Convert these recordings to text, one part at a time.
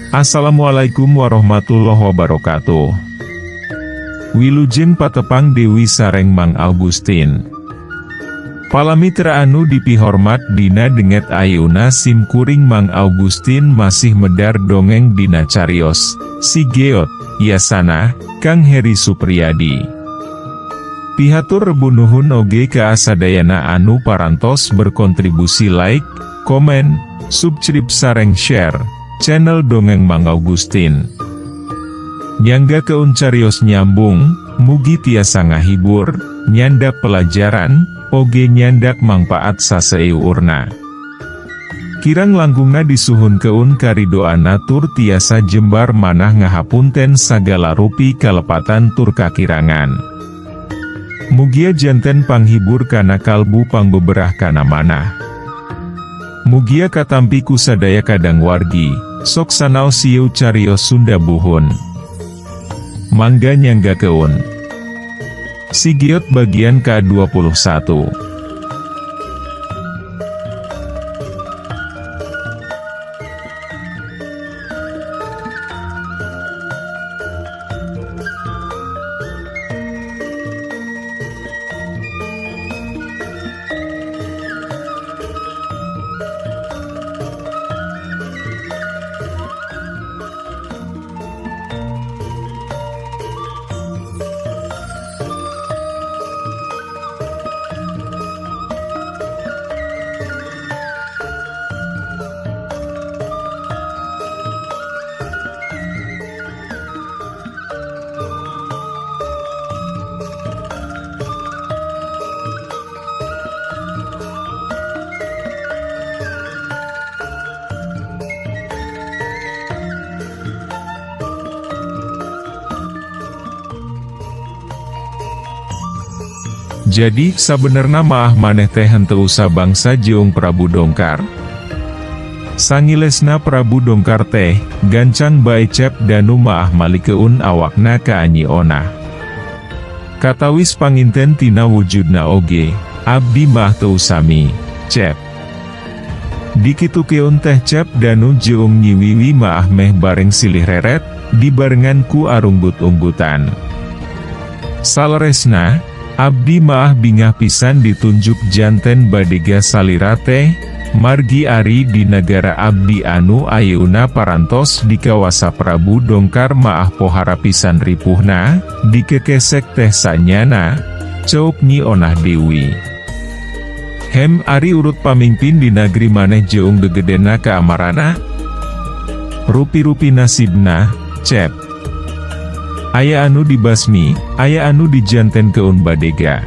Assalamualaikum warahmatullahi wabarakatuh. Wilujeng patepang Dewi sareng Mang Augustin. Palamitra anu dipihormat dina dinten ayeuna sim kuring Mang Augustin masih medar dongeng dina carios, Si Geot, Yasana, Kang Heri Supriyadi. Pihatur rebu nuhun oge ka sadayana anu parantos berkontribusi like, komen, subscribe sareng share channel Dongeng Mang Augustin. Nyanggakeun carios nyambung, mugi tiasa ngahibur, nyandak pelajaran, oge nyandak mangpaat saseueurna. Kirang langkungna disuhunkeun karidoanna tur tiasa jembar manah ngahapunten sagala rupi kalepatan tur kakirangan. Mugia janten panghibur kana kalbu pangbeberah kana manah. Mugia katampi ku sadaya kadang wargi, sok sanaos ieu carios Sunda buhun. Mangga nyanggakeun. Si Geot bagian ke-21. Jadi, sabenerna maah maneh teh henteu usah bangsa jeung Prabu Dongkar? Sangilesna Prabu Dongkar teh, gancang bae Cep Danu maah malikeun awakna ka Nyi Onah. Katawis panginten tina wujudna oge, abdi mah teu sami, Cep. Dikitukeun teh Cep Danu jeung Nyi Wiwi maah meh bareng silih reret, dibarengan ku arunggut-unggutan. Saleresna, abdi maah bingah pisan ditunjuk janten badega salira teh, margi ari di negara abdi anu ayeuna parantos dikawasa Prabu Dongkar maah pohara pisan ripuhna, dikekesek teh sanyana, ceuk Nyi Onah Dewi. Hem, ari urut pamingpin di nagri maneh jeung gegedena kaamarana? Rupi-rupi nasibna, Cep. Aya anu dibasmi, aya anu dijantenkeun badega.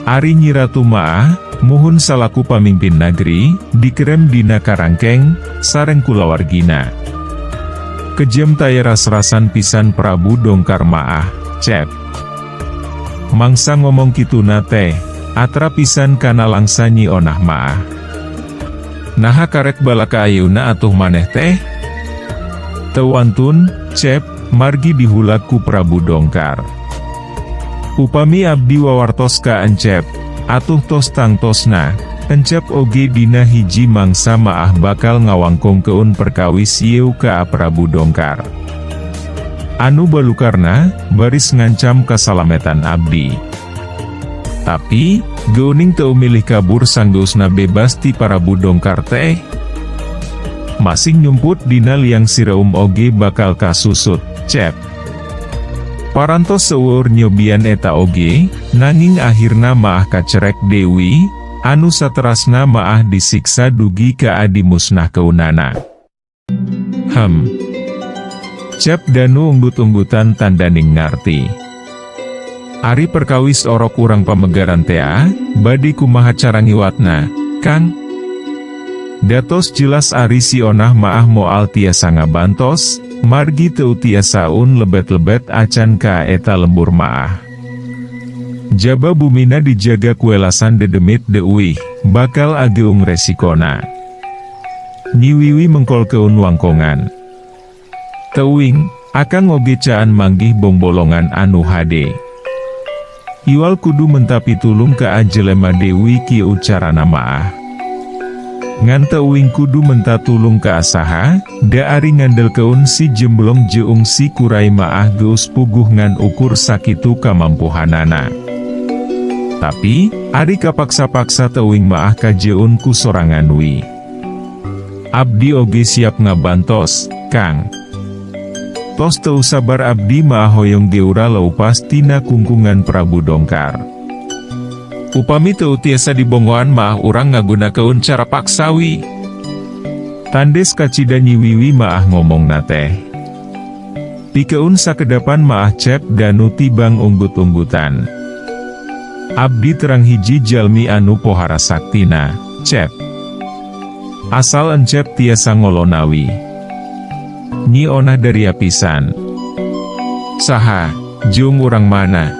Ari Nyi Ratu maah, muhun salaku pamimpin nagri, dikerem dina karangkeng, sareng kulawargina. Kejem taya ras-rasan pisan Prabu Dongkar maah, Cep. Mangsa ngomong kituna teh, atra pisan kana langsa Nyi Onah maah. Naha karek balaka ayeuna atuh maneh teh? Teu wantun, Cep, margi dihulag ku Prabu Dongkar. Upami abdi wawartos ka Encep, atuh tos tangtosna, Encep oge dina hiji mangsa maah bakal ngawangkongkeun perkawis ieu ka Prabu Dongkar. Anu balukarna, baris ngancam kasalametan abdi. Tapi, geuning teu milih kabur sanggeusna bebas ti Prabu Dongkar teh? Masih nyumput dina liang sireum oge bakal kasusut, Cep. Parantos seueur nyobian eta oge, nanging akhirna maah kacerek Dewi, anu saterasna maah disiksa dugi ka dimusnahkeunana. Hem. Cep Danu unggut-unggutan tandaning ngarti. Ari perkawis orok urang pamegaran tea, bade kumaha cara ngiwatna, Kang? Datos jelas ari si Onah maah moal tiasa ngabantos, margi teu tiasaun lebet-lebet acan ka eta lembur maah. Jaba bumina dijaga kuelasan dedemit deuih, bakal ageung resikona. Nyi Wiwi mengkolkeun wangkongan. Teuing, akang oge caan manggih bongbolongan anu hade. Iwal kudu menta pitulung ka jelema deui kieu carana maah. Ngan teuing kudu menta tulung ka saha, da ari ngandelkeun si Jemblong jeung si Kurai maah geus puguh ngan ukur sakitu kamampuhanana. Tapi, ari kapaksa-paksa teuing maah kajeun ku sorangan wi. Abdi oge siap ngabantos, Kang. Tos teu sabar abdi maah hoyong geura leupas tina kungkungan Prabu Dongkar. Upami teu tiasa dibongoan maah urang ngagunakeun cara paksa wi. Tandes kacida Nyi Wiwi maah ngomongna teh. Pikeun sakedapan maah Cep Danu tibang unggut-unggutan. Abdi terang hiji jalmi anu pohara saktina, Cep. Asal Encep tiasa ngolona wi. Nyi Onah daria pisan. Saha, jeung urang mana?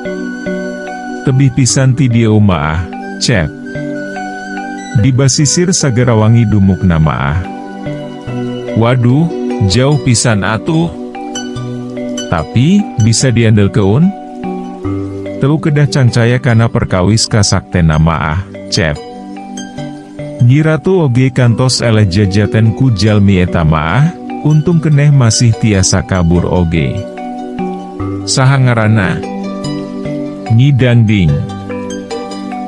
Tebih pisan ti dieu maah, Cep. Di basisir Sagarawangi dumukna maah. Waduh, jauh pisan atuh. Tapi, bisa diandelkeun? Teu kedah cangcaya kana perkawis kasaktenna maah, Cep. Nyi Ratu oge kantos eleh jajaten ku jalmi eta maah, untung keneh masih tiasa kabur oge. Saha ngaranna? Nyi Dangding.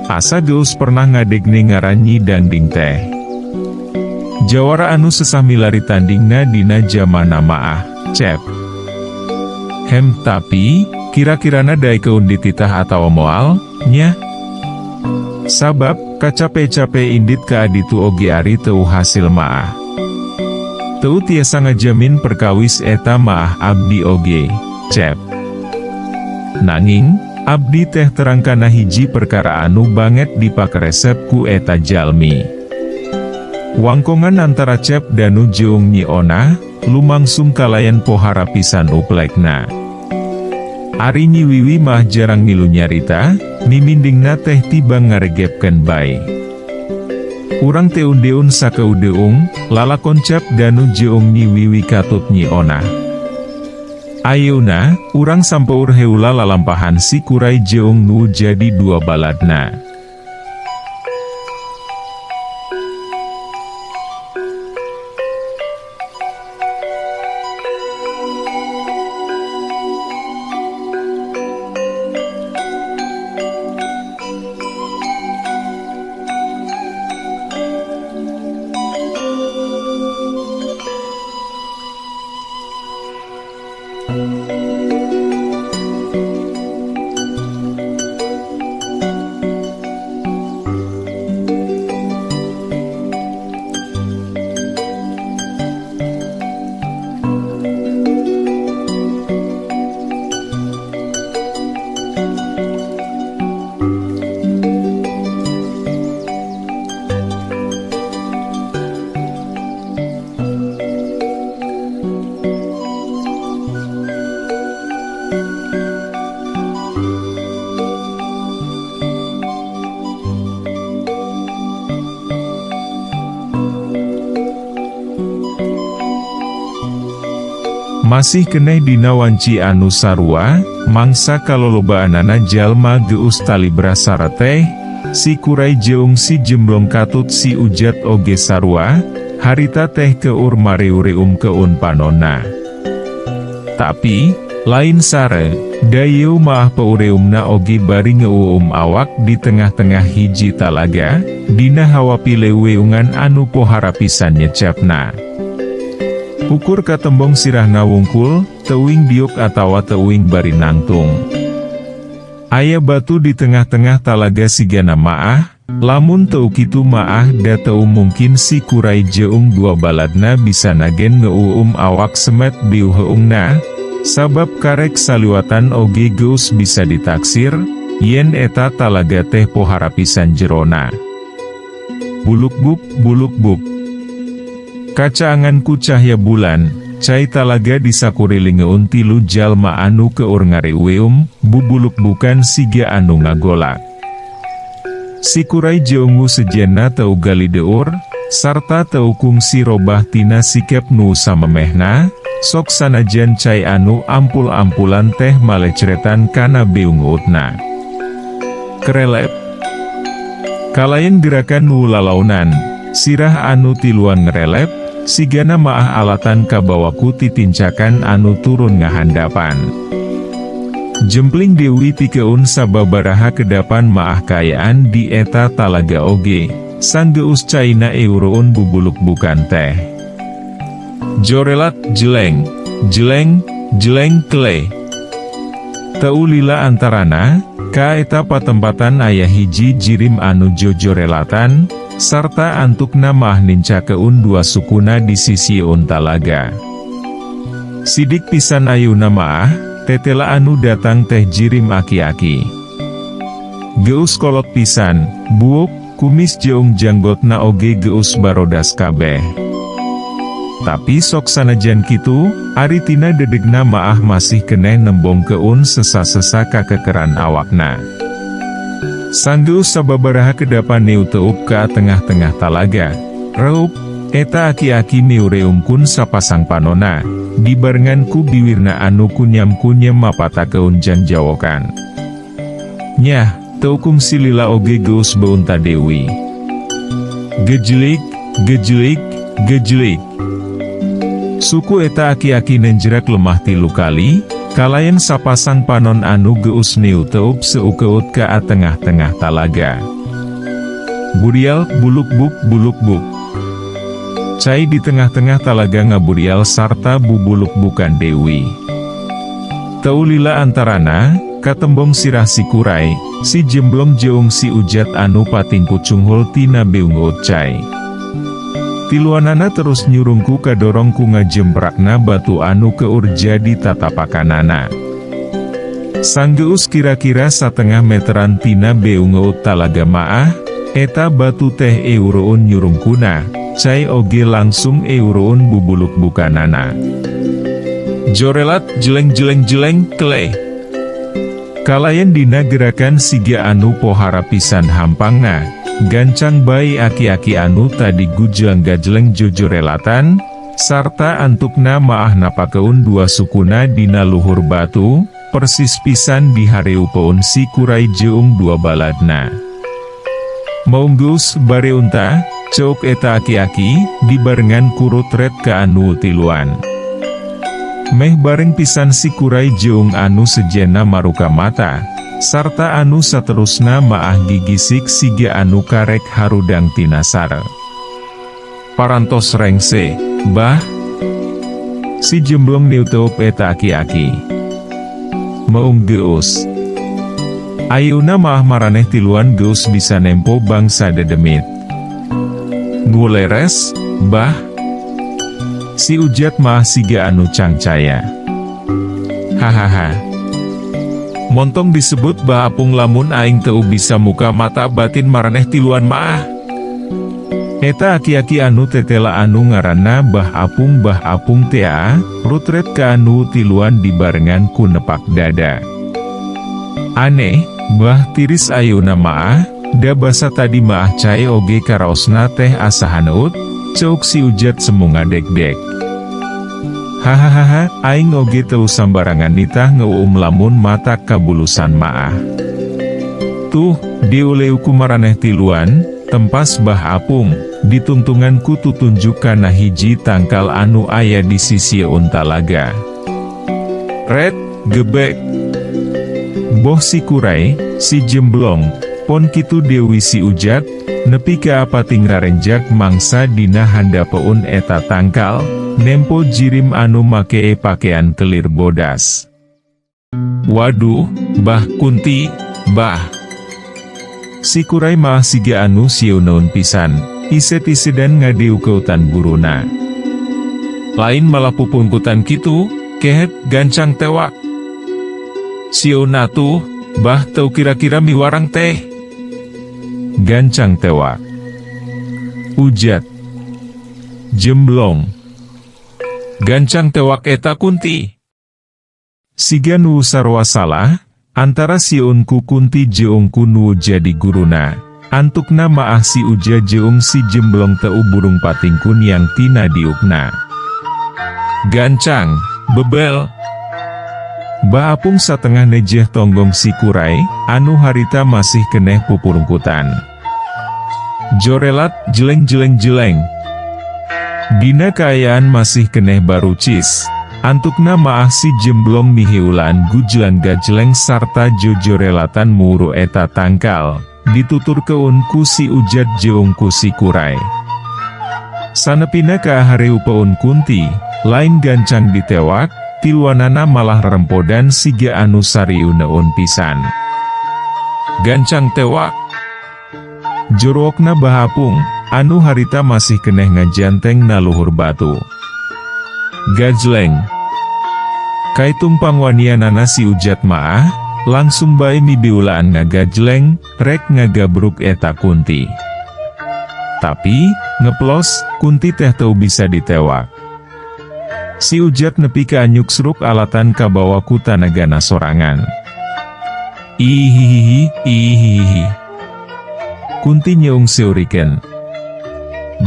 Asa geus pernah ngadegne ngaran Nyi Dangding teh. Jawara anu sesah milari tandingna dina jamanna maah, Cep. Hem, tapi, kira-kirana daekeun dititah atawa moal, nya? Sabab, kacape-cape indit ka aditu oge ari teu hasil maah. Teu tiasa ngajamin perkawis eta maah abdi oge, Cep. Nanging, abdi teh terang kana hiji perkara anu banget dipakeresep ku eta jalmi. Wangkongan antara Cep Danu jeung Nyi Onah, lumangsung kalayan pohara pisan uplekna. Ari Nyi Wiwi mah jarang milu nyarita, mimindingna teh tibang ngaregepkeun bae. Urang teun-deun sakeudeung, lalakon Cep Danu jeung Nyi Wiwi katut Nyi Onah. Ayeuna, urang sampeur heula lalampahan si Kurai jeung nu jadi dua baladna. Masih keneh dina wanci anu sarua, mangsa kalolobaanana jalma geus talibra sareteh, si Kurai jeung si Jemblong katut si Ujat oge sarua, harita teh keur mariuriumkeun panonna. Tapi, lain sare, da ieu maah peureumna oge bari ngeuum awak di tengah-tengah hiji talaga, dina hawa pileuweungan anu pohara pisan nyecepna. Ukur katembong sirahna wungkul, teuing diuk atawa teuing bari nangtung. Aya batu di tengah-tengah talaga sigana maah, lamun teu kitu maah da teu mungkin si Kurai jeung dua baladna bisa nagen ngeuum awak semet biuheungna, sabab karek saliwatan oge geus bisa ditaksir, yen eta talaga teh pohara pisan jerona. Bulukbuk, bulukbuk. Kacaangan ku cahya bulan, cai talaga disakurilingeun tilu jalma anu keur ngariueum, bubulukbukan siga anu ngagolak. Si Kurai jeung nu sejenna teu galideur, sarta teu kungsi robah tina sikep nu samemehna, sok sanajan cai anu ampul-ampulan teh malecretan kana beungeutna. Kerelep. Kalayan gerakan nu lalaunan, Sirah anu tiluan ngerelep, sigana maah alatan kabawa ku titincakan anu turun ngahandapan. Jempling Dewi tikeun sababaraha kedapan maah kaayaan di eta talaga oge, sanggeus caina eureun bubuluk-bukan teh. Jorelat jeleng, jeleng, jeleng kle. Teu lila antarana, ka eta patempatan aya hiji jirim anu jojorelatan, sarta antukna maah nincakeun dua sukuna di sisieun talaga. Sidik pisan ayeuna maah, tetela anu datang teh jirim aki-aki. Geus kolot pisan, buuk, kumis jeung janggotna oge geus barodas kabeh. Tapi sok sanajan kitu, ari tina dedegna maah masih keneh nembongkeun sesa-sesa kakekeran awakna. Sanggeus sababaraha kedapan neuteup ka tengah-tengah talaga. Reup, eta aki-aki miureumkeun sapasang panona, dibarengan ku biwirna anu kunyam-kunyem mapatakeun jangjawokan. Nyah, teu kungsi lila oge geus beunta Dewi. Gejlik, gejlik, gejlik. Suku eta aki-aki nenjrek lemah tilu kali, kalayan sapasang panon anu geus neuteup seukeut ka tengah-tengah talaga. Burial, buluk-buk, buluk-buk. Cai di tengah-tengah talaga ngaburial sarta bubuluk-bukan Dewi. Teu lila antarana, katembong sirah si Kurai, si Jemblong jeung si Ujat anu patingku cunghul tina beungeut cai. Tiluanana terus nyurungku kadorong ku ngajemprakna batu anu keur jadi tatapakanana. Sanggeus kira-kira satengah meteran tina beungeut talaga maah, eta batu teh eureun nyurungkuna, cai oge langsung eureun bubuluk bukanana. Jorelat jeleng jeleng jeleng kle. Kalayan dina gerakan siga anu pohara pisan hampangna, gancang bae aki-aki anu tadi gujlang gajleng jojorelatan, sarta antukna maah napakeun dua sukuna dina luhur batu, persis pisan dihareupeun si Kurai jeung dua baladna. "Maunggeus, bareunta," ceuk eta aki-aki, dibarengan ku rutret ka anu tiluan. Meh bareng pisan si Kurai jeung anu sejenna maruka mata, sarta anu saterusna maah gigisik siga anu karek harudang tina sare. "Parantos rengse, Bah?" Si Jemblong neuteup eta aki-aki. "Meung geus." Ayeuna maah maraneh tiluan geus bisa nempo bangsa dedemit. "Nu leres, Bah?" Si Ujat maah siga anu cangcaya. "Hahaha. Montong disebut Bah Apung lamun aing teu bisa muka mata batin maraneh tiluan maah." "Eta aki-aki anu tetela anu ngaranna Bah Apung, Bah Apung tea," rutret ka anu tiluan dibarengan ku nepak dada. "Aneh, Bah, tiris ayeuna maah, da basa tadi maah cai oge karaosna teh asa haneut," ceuk si Ujat semu ngadegdeg. "Hahaha, aing oge teu sambarangan nitah ngeuum lamun matak kabulusan maah. Tuh, diuleu ku maraneh tiluan," tempas Bah Apung, dituntungan ku tutunjuk kana hiji tangkal anu aya di sisieun talaga. Red, gebek. Boh si Kurai, si Jemblong, pon kitu Dewi si Ujat, nepi ka pating rarenjak mangsa dina handapeun eta tangkal, nempo jirim anu make pakaian kelir bodas. "Waduh, Bah Kunti, Bah." Si Kurai maah siga anu sieuneun pisan, iset-isedan ngadiukeutan guruna. "Lain malah pupungkutan kitu, kehet, gancang tewak. Sieun atuh, Bah, teu kira-kira miwarang teh." "Gancang tewak. Ujat. Jemblong. Gancang tewak eta kunti." Siga nu sarua salah, antara sieun ku kunti jeung ku nu jadi guruna. Antukna maah si Uja jeung si Jemblong teu burung patingkun yang tina diukna. "Gancang, bebel." Bah Apung satengah nejeh tonggong si Kurai, anu harita masih keneh pupurungkutan. Jorelat, jeleng jeleng jeleng. Dina kaayaan masih keneh barucis, antukna maah si Jemblong miheulaan gujlang gajleng sarta jojorelatan muuru eta tangkal, dituturkeun ku si Ujat jeung ku si Kurai. Sanepina kahareupeun kunti, lain gancang ditewak, tiluanana malah rerempodan siga anu sariuneun pisan. Gancang tewak. Jorowokna Bah Apung, anu harita masih keneh ngajanteng na luhur batu. Gajleng. Kaitung pangwanianana si Ujat maah, langsung bae mibeulaan ngagajleng, rek ngagabruk eta kunti. Tapi, ngeplos, kunti teh teu bisa ditewak. Si Ujat nepi ka anyuksruk alatan kabawa ku tanagana sorangan. Ihihihi, ihihihi. Kunti nyeung seurikeun.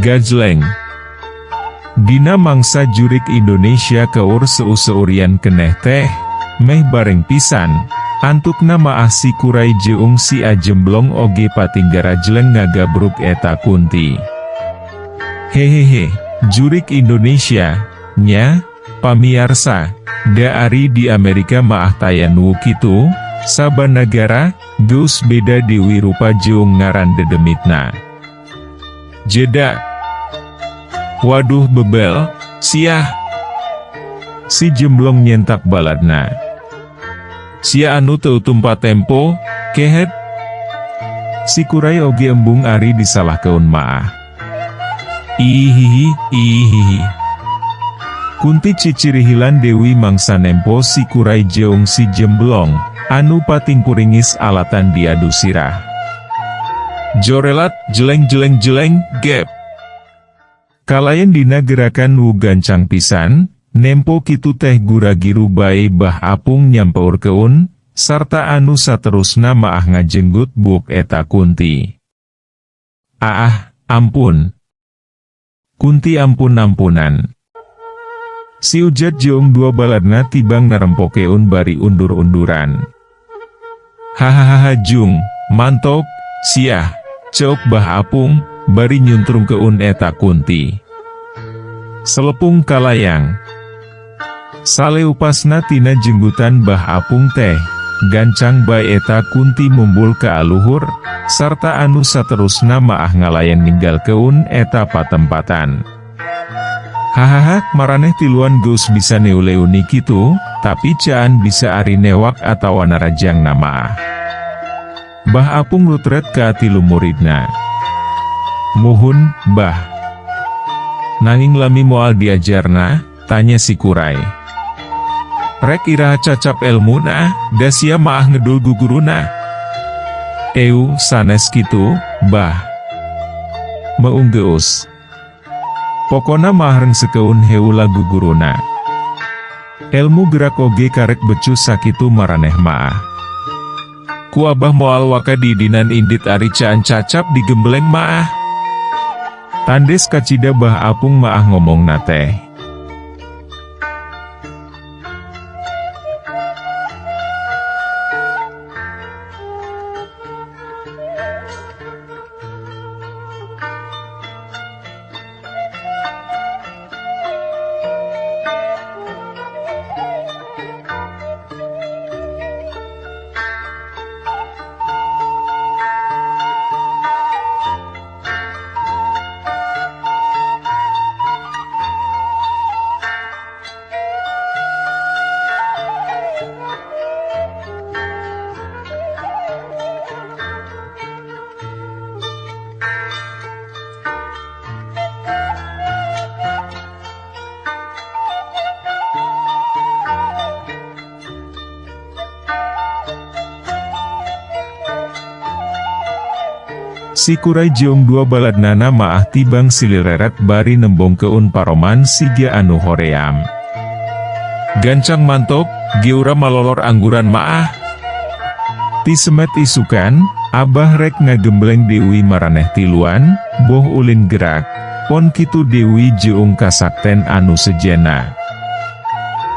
Gajleng. Dina mangsa jurig Indonesia keur seu-seurian keneh teh, meh bareng pisan, antukna maah si Kurai jeung si Ajemblong oge patinggarajleng ngagabruk eta kunti. Hehehe, jurig Indonesia, nya, pamiarsa, da ari di Amerika maah taya nu kitu, saban nagara, geus beda deui rupa jeung ngaran dedemitna. Jeda. Waduh bebel, siah. Si Jemblong nyentak baladna. Sia anu teu tumpa tempo, kehed. Si Kurai oge embung ari disalahkeun maah. Ihihi, ihihi. Kunti cicirihilan deui mangsa nempo si Kurai jeung si Jemblong, anu patingkuringis alatan diadu sirah. Jorelat, jeleng jeleng jeleng, gep. Kalayan dina gerakan nu gancang pisan, nempo kitu teh gura-giru bae Bah Apung nyampeurkeun, sarta anu saterusna maah ngajenggut buuk eta kunti. Aah, ampun. Kunti ampun-ampunan. Si Ujat jeung dua baladna tibang narempokeun bari undur-unduran. Hahaha jung, mantok, siah, ceuk Bah Apung, bari nyuntrungkeun eta kunti. Selepung kalayang. Saleupasna tina jenggutan Bah Apung teh, gancang bae eta kunti mumbul ka aluhur, sarta anu saterusna maah ngalayan ninggalkeun eta patempatan. Hahaha, maraneh tiluan geus bisa neuleuni kitu, tapi caan bisa ari newak atawa narajangna maah. Bah Apung rutret ka tilu muridna. Muhun, Bah. Nanging lami moal diajarna? Tanya si Kurai. Rek iraha cacap elmuna, da sia maah ngedul guguruna. Eu, sanes kitu, Bah. Meung geus. Pokona mah rengsekeun heula guguruna. Elmu gerak oge karek becus sakitu maraneh maah. Ku Abah moal waka diidinan indit ari caan cacap digembleng maah. Tandes kacida Bah Apung maah ngomongna teh. Si Kurai jeung dua baladnana maah tibang silireret bari nembongkeun paroman siga anu hoream. Gancang mantok, geura malolor angguran maah. Ti semet isukan, Abah rek ngagembleng deui maraneh tiluan, boh ulin gerak, pon kitu deui jeung kasakten anu sejenna.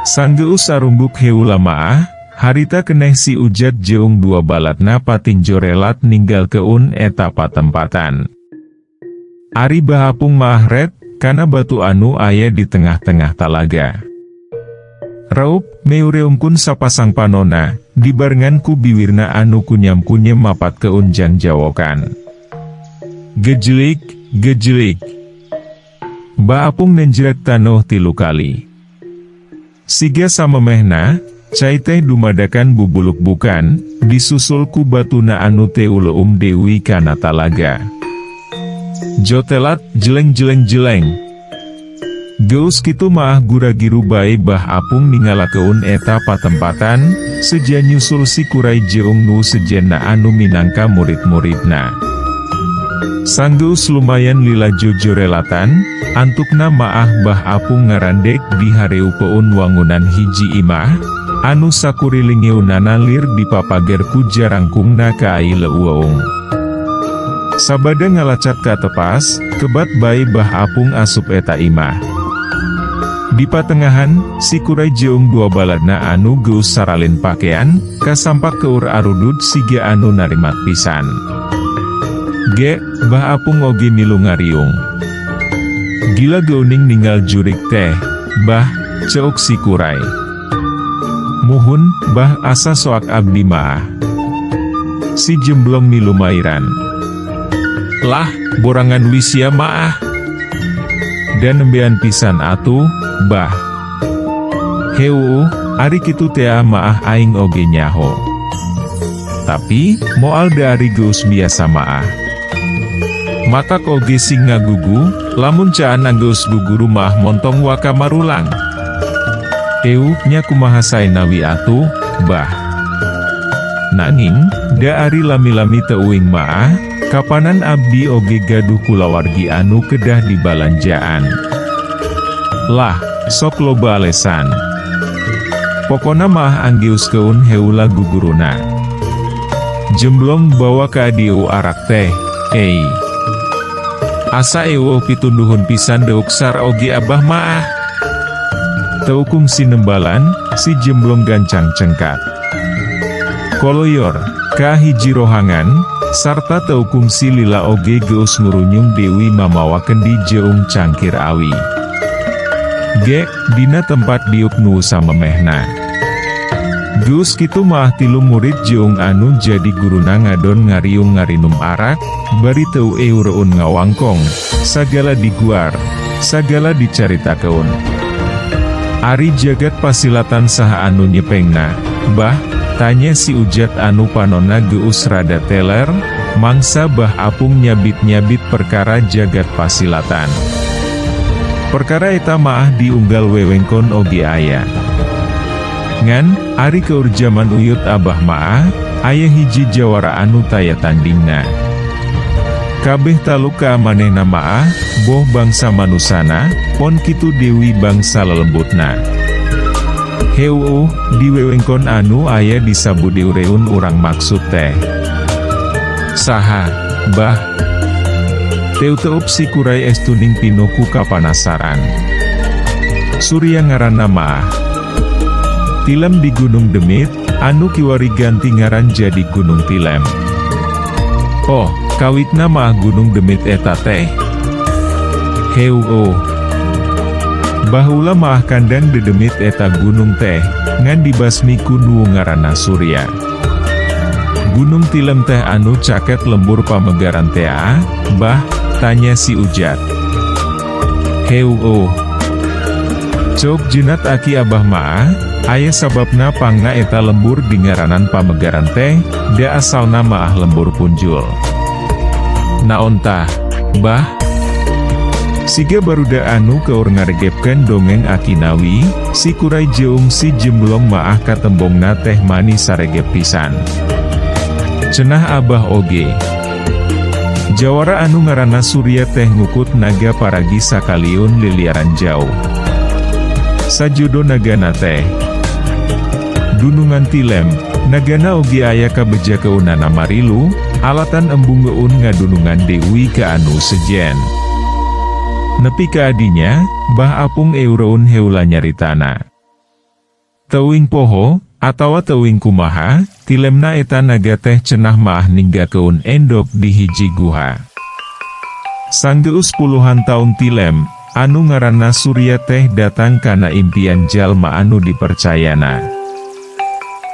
Sanggeus sarungguk heula maah, harita keneh si Ujat jeung dua baladna patinjorelat ninggalkeun eta patempatan. Ari Bah Apung maah ret kana batu anu aya di tengah-tengah talaga. Raup, meureumkeun sapasang panona, dibarengan ku biwirna anu kunyam-kunyem mapatkeun jangjawokan. Gejlik, gejlik. Bah Apung nenjrek tanoh 3 kali. Siga samemehna, cai teh dumadakan bubuluk-bukan, disusul ku batuna anu teu leuum deui kana talaga. Jotelat, jeleng-jeleng jeleng. Geus kitu maah gura-giru bae Bah Apung ninggalakeun eta patempatan, seja nyusul si Kurai jeung nu sejenna anu minangka murid-muridna. Sanggeus lumayan lila jojorelatan, antukna maah Bah Apung ngarandek di hareupeun wangunan hiji imah, anu sakurilingeunana lir dipapager ku jarangkungna ka ai leuweung. Sabada ngalacat ka tepas, kebat bae Bah Apung asup eta imah. Di patengahan, si Kurai jeung dua baladna anu geus saralin pakean, kasampak keur arudud siga anu narimat pisan. Ge, Bah Apung oge milu ngariung. "Gila geuning ninggal jurig teh, Bah," ceuk si Kurai. "Muhun, Bah, asa soak abdi maah." Si Jemblong milu mairan. "Lah, borangan wi sia maah. Dan nembean pisan atuh, Bah." "Heuuh, ari kitu tea maah aing oge nyaho. Tapi, moal da ari geus biasa maah. Matak oge sing ngagugu, lamun caan anggeus guguru maah montong waka marulang." "Eu, nya kumaha saena wi atuh, Bah. Nanging, da ari lami-lami teu uing maah, kapanan abdi oge gaduh kulawargi anu kedah dibalanjaan." "Lah, sok loba alesan. Pokona maah anggeuskeun heula guguruna. Jemblong, bawa ka dieu arak teh, ei. Asa euweuh pitunduhun pisan deuk sar oge abah maah." Teu kungsi nembalan, si Jemblong gancang cengkat. Koloyor, ka hiji rohangan, sarta teu kungsi lila oge geus ngurunyung deui mamawa kendi jeung cangkir awi. Ge, dina tempat diuk nu samemehna. Geus kitu maah tilu murid jeung anu jadi guruna ngadon ngariung ngarinum arak, bari teu eureun ngawangkong, sagala diguar, sagala dicaritakeun. "Ari jagat pasilatan saha anu nyepengna, Bah?" tanya si Ujat anu panonna geus rada teler, mangsa Bah Apung nyabit-nyabit perkara jagat pasilatan. "Perkara eta maah diunggal wewengkon oge aya. Ngan, ari keur jaman uyut abah maah, aya hiji jawara anu taya tandingna. Kabeh taluk ka manehna maah, boh bangsa manusana, pon kitu deui bangsa lelembutna." "Heuuh, di wewengkon anu aya di sabudeureun urang maksud teh. Saha, Bah?" Teu-teup si Kurai estuning pinuh ku kapanasaran. "Surya ngaranna maah. Tilem di Gunung Demit, anu kiwari ganti ngaran jadi Gunung Tilem." "Oh, kawitna maah Gunung Demit eta teh?" "Heuuh. Baheula maah kandang dedemit eta gunung teh, ngan dibasmi ku nu ngaranna Surya." "Gunung Tilem teh anu caket lembur Pamegaran tea, Bah?" tanya si Ujat. "Heuuh. Cok jenat aki abah maah, aya sababna pangna eta lembur dingaranan Pamegaran teh, da asalna maah lembur punjul." "Naon tah, Bah?" Siga baruda anu keur ngaregepkeun dongeng Akinawi, si Kurai jeung si Jemblong maah katembongna teh mani saregep pisan. "Cenah abah oge. Jawara anu ngaranna Surya teh ngukut naga paragi sakaliun liliaran jauh. Sajodo nagana teh. Dunungan Tilem, nagana oge aya kabejakeunana marilu, alatan embungeun ngadunungan deui ka anu sejen." Nepi ka adinya, Bah Apung eureun heula nyaritana. Teuing poho, atawa teuing kumaha, tilemna eta naga teh cenah maah ninggakeun endog di hiji guha. Sanggeus puluhan taun tilem, anu ngaranna Surya teh datang kana impian jalma anu dipercayana.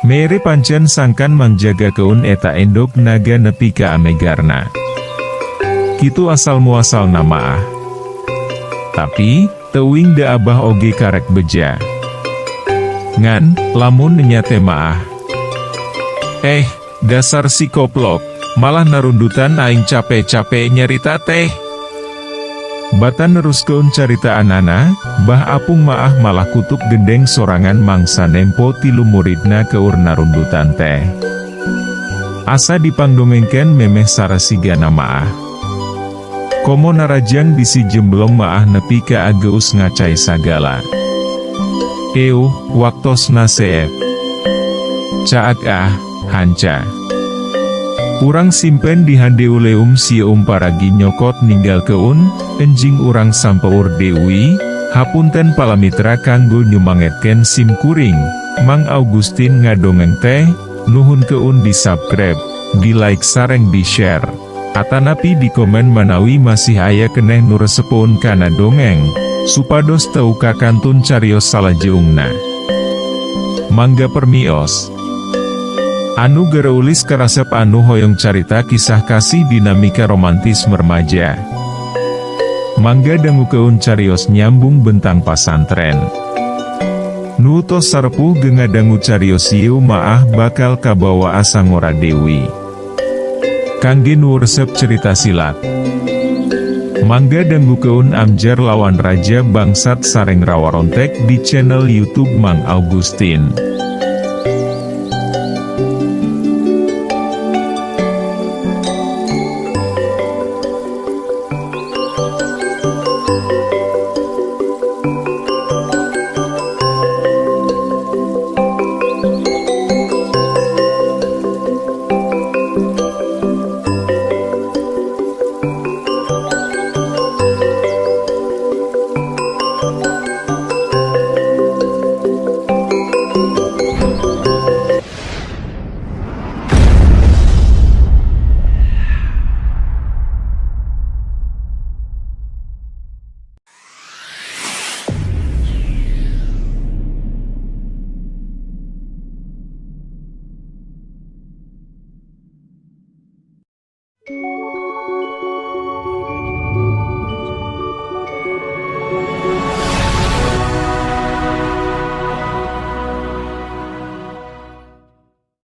Mere pancen sangkan mangjagakeun eta endog naga nepi ka amegarna. Kitu asal muasalna maah. Tapi, teuing da Abah oge karek beja. Ngan, lamun enya teh maah. Eh, dasar si koplok, malah narundutan aing cape-cape nyarita teh. Batan neruskeun caritaanana, Bah Apung maah malah kutuk gendeng sorangan mangsa nempo tilu muridna keur narundutan teh. Asa dipangdongengkeun memeh sarasigana maah. Komo narajang bisi jemblong maah nepi ka ageus ngacai sagala. Euh, waktosna seep. Caag ah, hanca. Urang simpen di handeuleum sieum paragi nyokot ninggalkeun, enjing urang sampeur deui, hapunten palamitra kanggo nyumangetkeun sim kuring, Mang Augustin ngadongeng teh, nuhunkeun di subscribe, di like sareng di share. Atanapi di komen manawi masih aya keneh nu resepeun kana dongeng, supados teu kakantun carios salajeungna. Mangga permios. Anu gareulis karasep anu hoyong carita kisah kasih dinamika romantis remaja. Mangga dangukeun carios Nyambung Bentang Pasantren. Nu tos sarepuh ge ngadangu carios ieu maah bakal kabawa asa ngora deui. Kangge nu resep cerita silat. Mangga dangukeun Amjar lawan Raja Bangsat sareng Rawarontek di channel YouTube Mang Augustin.